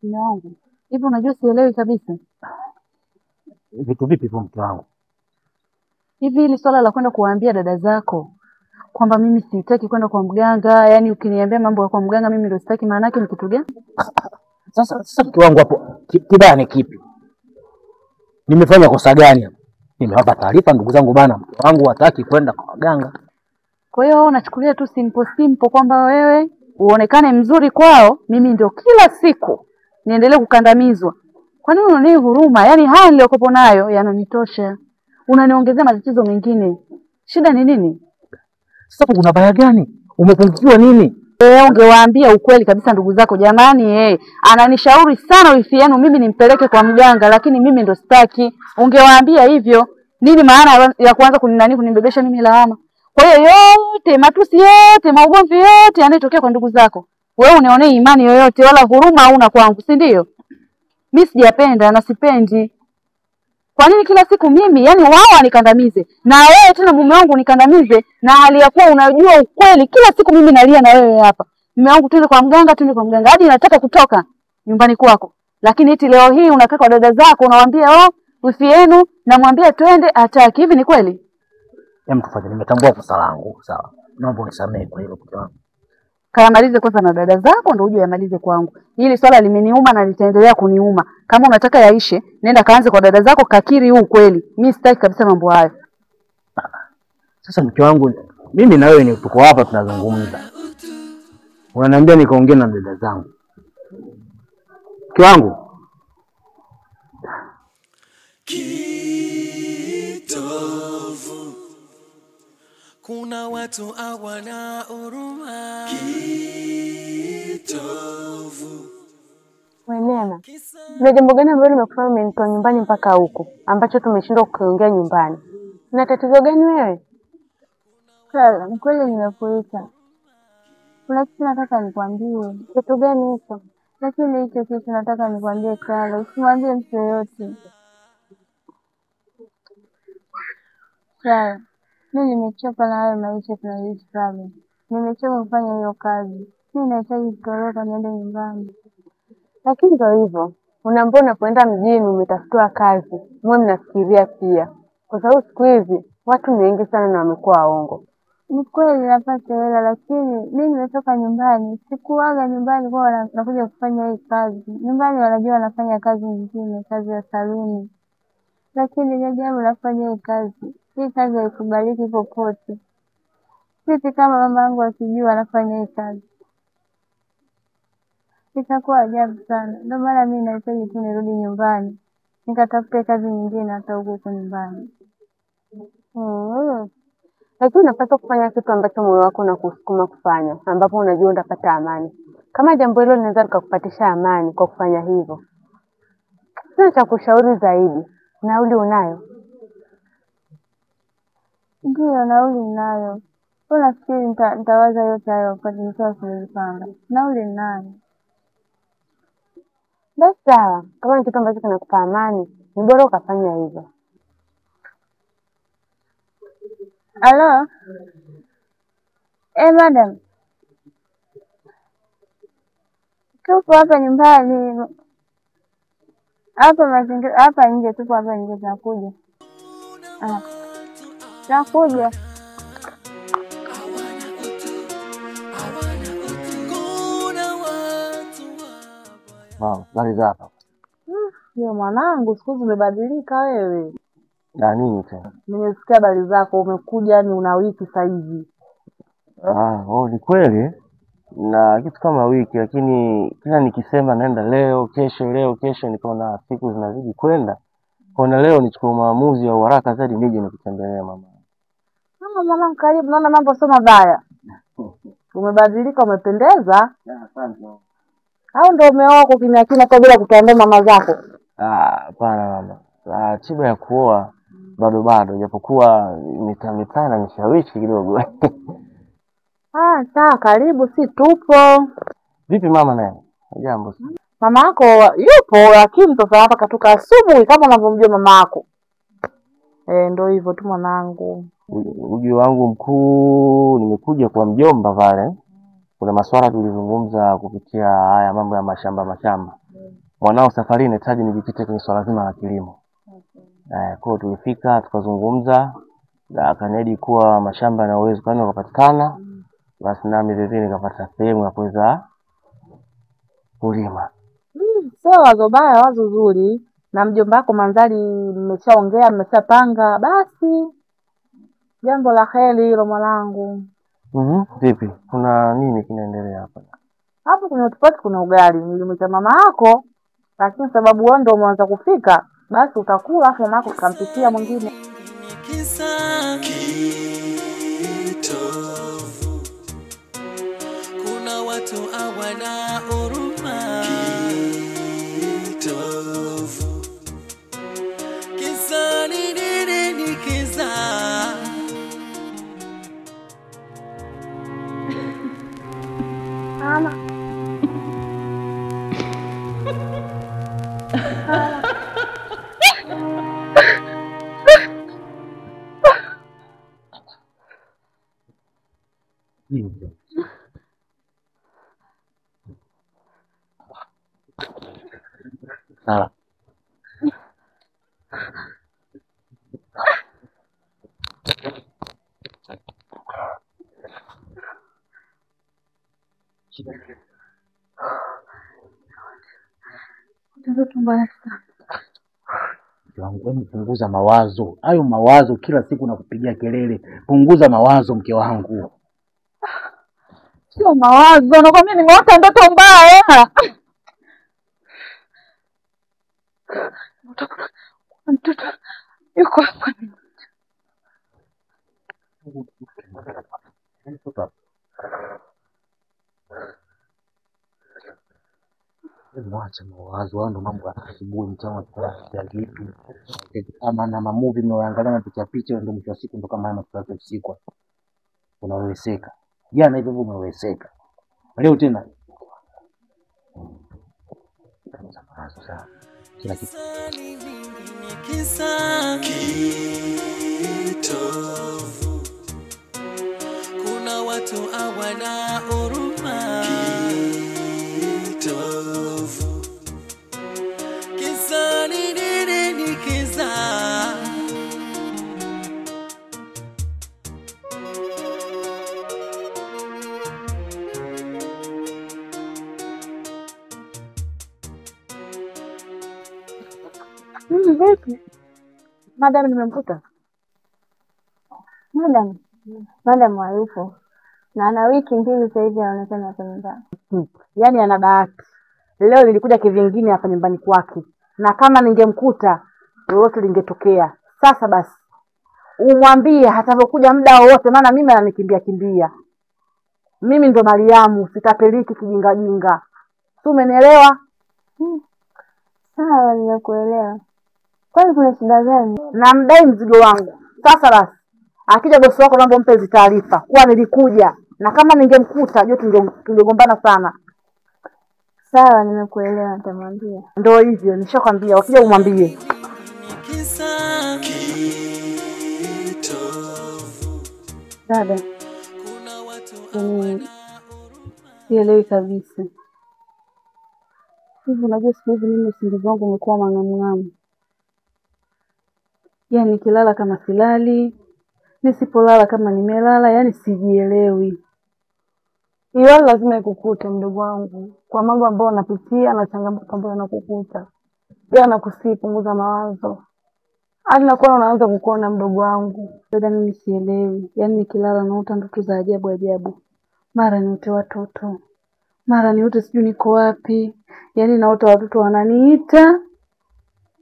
Mume wangu, hivi unajua sielewi kabisa. Vitu vipi hivyo mke wangu? Hivi hili swala la kwenda kuwaambia dada zako kwamba mimi sitaki kwenda kwa mganga, yani ukiniambia mambo ya kwa mganga mimi ndio sitaki, maana yake ni kitu gani? Sasa mke wangu hapo kibaya ni kipi? Nimefanya kosa gani hapo? Nimewapa taarifa ndugu zangu bana, mke wangu hataki kwenda kwa waganga. Kwa hiyo unachukulia tu simple simple kwamba wewe uonekane mzuri kwao, mimi ndio kila siku niendelee kukandamizwa. Kwa nini unanionea huruma? Yaani haya niliyokopo nayo yananitosha. Unaniongezea matatizo mengine. Shida ni nini? Sasa kuna baya gani? Umepungukiwa nini? Ungewaambia ukweli kabisa ndugu zako, jamani, ananishauri sana wifi yenu mimi nimpeleke kwa mganga, lakini mimi ndo sitaki. Ungewaambia hivyo, nini maana ya kuanza kunibebesha mimi lawama? Kwa hiyo yote, matusi yote, maugomvi yote yanayotokea kwa ndugu zako, wewe unionee imani yoyote wala huruma huna kwangu, si ndio? Mimi sijapenda na sipendi. Kwa nini kila siku mimi, yani wao wanikandamize na wewe tena mume wangu unikandamize, na hali ya kuwa unajua ukweli kila siku mimi nalia na wewe hapa. Mume wangu twende kwa mganga, twende kwa mganga, hadi nataka kutoka nyumbani kwako. Lakini eti leo hii unakaa kwa dada zako unawaambia oh, wifi yenu namwambia twende, hataki. Hivi ni kweli? Hem, tufanye, nimetambua kosa langu, sawa. Naomba unisamehe kwa hilo mke wangu. Kayamalize kwanza na dada zako ndio uje yamalize kwangu. Hili swala limeniuma na litaendelea kuniuma. Kama unataka yaishe, nenda kaanze kwa dada zako, kakiri huu kweli. Mimi sitaki kabisa mambo hayo. Sasa mke wangu, mimi na wewe ni tuko hapa tunazungumza. Unaniambia nikaongee na dada zangu. Mke wangu. Kitovu. Kuna watu hawana huruma. Kitovu. Neema, ni jambo gani ambalo limekufanya umenitoa nyumbani mpaka huko ambacho tumeshindwa kukiongea nyumbani? Una tatizo gani wewe? Clara, kweli nimekuita. Kuna kitu nataka nikwambie. Kitu gani hicho? Lakini hicho kitu nataka nikwambie Clara, usimwambie mtu yeyote. Clara, mimi nimechoka na hayo maisha tunayoishi pale. Nimechoka kufanya hiyo kazi. Mimi nahitaji kutoroka niende nyumbani. Lakini ndio hivyo. Unaambia unapoenda mjini umetafutiwa kazi, mwe mnafikiria pia. Kwa sababu siku hizi watu ni wengi sana na wamekuwa waongo. Ni kweli napata hela, lakini mimi nimetoka nyumbani. Sikuaga nyumbani kwa nakuja kufanya hii kazi. Nyumbani wanajua nafanya kazi nyingine, kazi ya saluni. Lakini ni ajabu nafanya hii kazi. Hii kazi haikubaliki popote. Sisi kama mama yangu akijua anafanya hii kazi, itakuwa ajabu sana. Ndio maana mimi nahitaji tu nirudi nyumbani nikatafute kazi nyingine hata huko huko nyumbani. Lakini unapaswa kufanya kitu ambacho moyo wako unakusukuma kufanya, ambapo unajua utapata amani. Kama jambo hilo linaweza likakupatisha amani kwa kufanya hivyo, sina cha kushauri zaidi. Nauli unayo? Ndiyo, nauli ninayo. Nafikiri nitawaza yote hayo wakati nikiwa nimejipanga. Nauli ninayo. Basi sawa, kama ni kitu ambacho kinakupa amani, ni bora ukafanya hivyo. Alo? Madam. Tupo hapa nyumbani. Hapa mazingira, hapa nje, tupo hapa nje tunakuja. Tunakuja. Wow, habari za hapa? Yo mwanangu, siku hizi umebadilika wewe. Na nini tena? Nimesikia habari zako, umekuja yani una wiki sasa hivi. Ni kweli. Na kitu kama wiki, lakini kila nikisema naenda leo, kesho, nikaona siku zinazidi kwenda. Kwa leo nichukue maamuzi ya haraka zaidi nije nikutembelee mama. Mama mwanangu, karibu, naona mambo sio mabaya. Umebadilika, umependeza. Asante. Au ndio umeoa kwa kimya kimya kwa bila kutuambia mama zako? Hapana mama. Tiba ya kuoa bado japokuwa mitaa na nishawishi kidogo. Sawa, karibu, si tupo. Vipi mama naye? Jambo. Mama yako yupo, lakini sasa hapa katoka asubuhi kama unavyomjua mama yako. Ndio hivyo tu mwanangu. Ujio wangu mkuu nimekuja kwa mjomba pale. Kuna masuala tulizungumza kupitia haya mambo ya mashamba. Mwanao safari inahitaji nijikite kwenye swala zima la kilimo. Kwa hiyo tulifika tukazungumza na akaniahidi kuwa mashamba na uwezo kwani ukapatikana. Basi nami vile vile nikapata sehemu ya kuweza kulima. Sio wazo baya, wazo zuri. Na mjomba wako mandhari mmeshaongea, mmeshapanga, basi jambo la heri hilo mwanangu. Vipi? Kuna nini kinaendelea hapa? Hapo kuna tupati, kuna ugali nilimwita mama yako, lakini sababu wewe ndio umeanza kufika, basi utakula afu mama yako tukampikia mwingine. Kisa kitovu, kuna watu hawana huruma. Kitovu, kisa ni nini? Ni kisa Mama. Nini? Sara. Ndoto mbaya sana. Mke wangu, hebu punguza mawazo. Hayo mawazo kila siku nakupigia kelele. Punguza mawazo mke wangu. Sio mawazo, nakwambia nimeota ndoto mbaya. Mtoto yuko hapa. Mwache mawazo, hayo ndo mambo ya asubuhi mchana ya vitu. Ama na mamovie mnayoangalia na picha picha, ndo mwisho wa siku ndo kama haya matukio ya usiku. Unaweseka. Jana hivyo hivyo umeweseka. Leo tena. Punguza mawazo sana. Kila kitu. Kisa kitovu, kuna watu hawana huruma. Kitovu, kisa ni nini? Ni kisa Vipi? Madam nimemkuta. Madam, madam hayupo na ana wiki 2 sasa hivi anaonekana hapa nyumbani. Yaani ana bahati. Leo nilikuja kivingine hapa nyumbani kwake, na kama ningemkuta lolote lingetokea. Sasa basi umwambie hatavyokuja muda wowote, maana mimi ananikimbia kimbia. Mimi ndo Mariamu, sitapeliki kijinga jinga. Si umenielewa? Sawa, nimekuelewa. Kwani kuna shida gani? Namdai mzigo wangu. Sasa basi akija bosi wako naomba umpe hizi taarifa kuwa nilikuja, na kama ningemkuta jua tungegombana sana. Sawa, nimekuelewa, nitamwambia. Ndio hivyo, nishakwambia, wakija umwambie. Kisa kitovu, Dada, kuna watu yaani sielewi kabisa. Hivi unajua siku hizi mimi usingizi wangu umekuwa mang'amung'amu. Yaani nikilala kama silali, nisipolala kama nimelala, yaani sijielewi. Hiyo lazima ikukute mdogo wangu, kwa mambo ambayo unapitia na changamoto ambayo unakukuta. Pia nakusihi punguza mawazo. Hadi nakuwa unaanza kukuona mdogo wangu. Dada, mimi sielewi. Yaani nikilala naota ndoto za ajabu ajabu. Mara niote watoto, mara niote sijui niko wapi. Yaani naota watoto wananiita.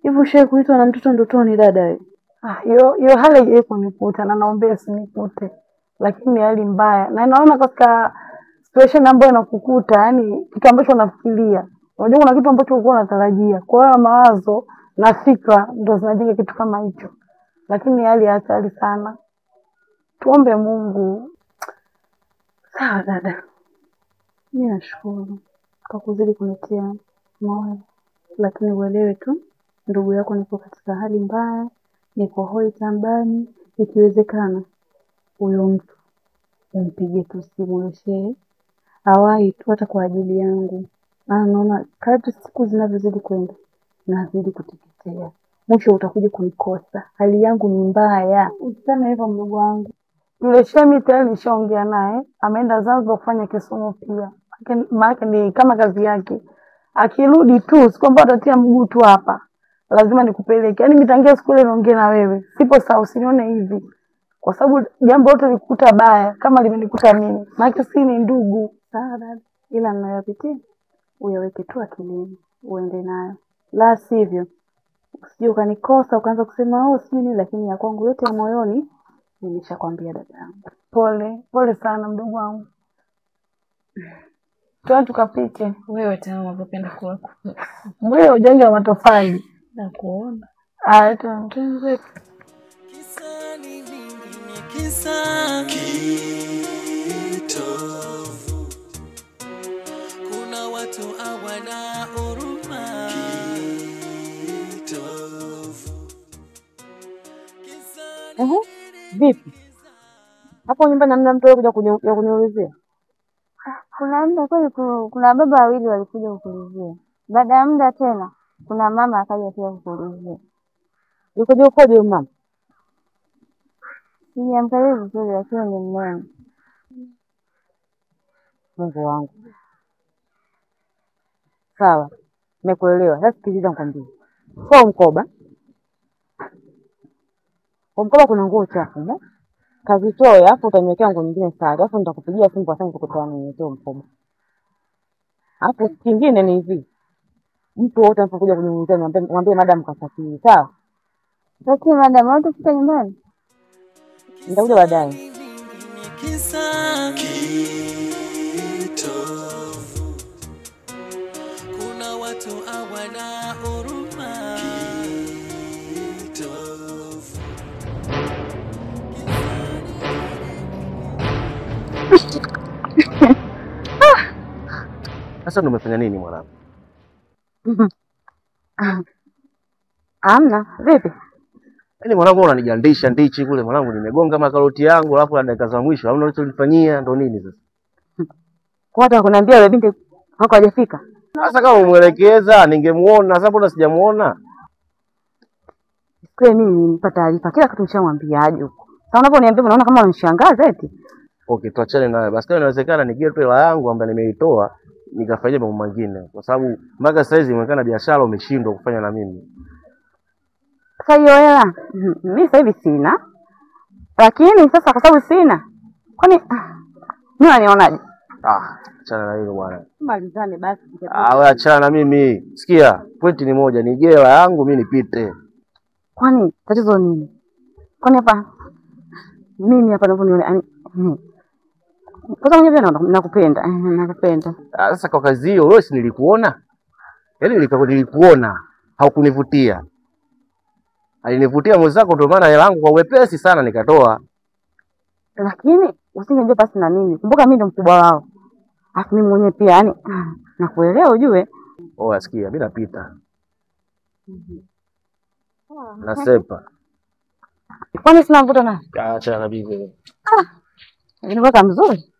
Hivi ushawahi kuitwa na mtoto ndotoni dada wewe? Ah, hiyo hali haijawahi kunikuta na naombea isinikute. Lakini ni hali mbaya. Na naona katika situation ambayo inakukuta, yani kitu ambacho unafikiria. Unajua kuna kitu ambacho ulikuwa unatarajia. Kwa hiyo mawazo na fikra ndio zinajenga kitu kama hicho. Lakini ni hali ya hatari sana. Tuombe Mungu. Sawa dada, mimi nashukuru kwa kuzidi kunitia moyo, lakini uelewe tu ndugu yako niko katika hali mbaya, niko hoi tambani. Ikiwezekana huyo mtu umpigie tu simu shehe, awai tu hata kwa ajili yangu. Maana naona kadri siku zinavyozidi kwenda nazidi kuteketea. Mwisho utakuja kunikosa. Hali yangu ni mbaya. Usiseme hivyo mdogo wangu. Yule shemi tayari nishaongea naye, ameenda Zanzibar kufanya kisomo pia. Maana ni kama kazi yake. Akirudi tu, siku ambayo atatia mguu tu hapa, lazima nikupeleke. Yaani mitangia siku ile niongee na wewe. Sipo sawa, usinione hivi. Kwa sababu jambo lote likukuta baya kama limenikuta mimi. Maana si ni ndugu. Sawa dada, ila ninayopitia uyaweke tu akilini, uende nayo. La sivyo usije ukanikosa ukaanza kusema oh sijui nini, lakini ya kwangu yote ya moyoni nimeshakwambia dadangu. Pole, pole sana mdogo wangu. Twende tukapike. Wewe tena unavyopenda kula. Wewe ujanja wa matofali. Nakuona. Aya, twende. Kisa ni nini? Kisa kitovu. Kuna watu hawana huruma. Kitovu. Kisa ni Vipi? Hapo nyumbani hamna mtu kuja kuniulizia? Kuna muda kweli, kuna baba wawili walikuja kukuulizia. Baada ya muda tena kuna mama akaja pia kukuulizia. Yukoje ukoje huyu mama? Sijamkalia vizuri, lakini ni mnene. Mungu wangu. Sawa, nimekuelewa. Sasa sikiliza nikwambie. Kwa mkoba. Kwa mkoba kuna nguo chafu, mo? Kazitoe alafu utaniwekea nguo nyingine safi. Alafu nitakupigia simu kwa sababu tukutane niletee mkoba. Alafu kingine ni hivi. Mtu wote anapokuja kuniulizia mwambie madam kasafiri, sawa? Lakini madam, hutafika nyumbani? Nitakuja baadaye. Kisa kitovu. Kuna watu hawana huruma. Kitovu. Sasa ndo umefanya nini mwanangu? Amna, vipi? Yaani mwanangu unanigandisha ndichi kule mwanangu, nimegonga makaroti yangu alafu na dakika za mwisho hauna ulichonifanyia ndo nini sasa? Kwa hata kuniambia yule binti wako hajafika. Sasa kama umwelekeza ningemuona, sasa mbona sijamuona? Kwa mimi nilimpa taarifa, kila kitu nishamwambia aje huko. Sasa unaponiambia unaona kama unanishangaza eti? Okay, tuachane nayo. Basi kama inawezekana nigie tu hela yangu ambayo nimeitoa nikafanyia mambo mengine, kwa sababu mpaka sasa hizi inaonekana biashara umeshindwa kufanya na mimi. Sasa hiyo hela mimi sasa hivi sina. Lakini sasa kwa sababu sina, kwani mimi unanionaje? Ah, achana na hilo bwana. Malizane basi. Ah, wewe achana na mimi. Sikia, pointi ni moja, nigie hela yangu mimi nipite. Kwani tatizo nini? Kwani hapa mimi hapa ninavyoniona yani kwanza mwenyewe pia nakupenda, nakupenda. Sasa kwa kazi hiyo wewe si nilikuona? Yaani nilikuona, haukunivutia. Alinivutia mwenzako ndio maana hela yangu kwa wepesi sana nikatoa. Lakini usingejua basi na mimi. Kumbuka mimi ndo mkubwa wao. Alafu mimi mwenyewe pia yani nakuelewa ujue. Oh, asikia, mimi napita. Nasepa. Kwani sina mvuto na? Acha na bibi. Ah. Ni mzuri.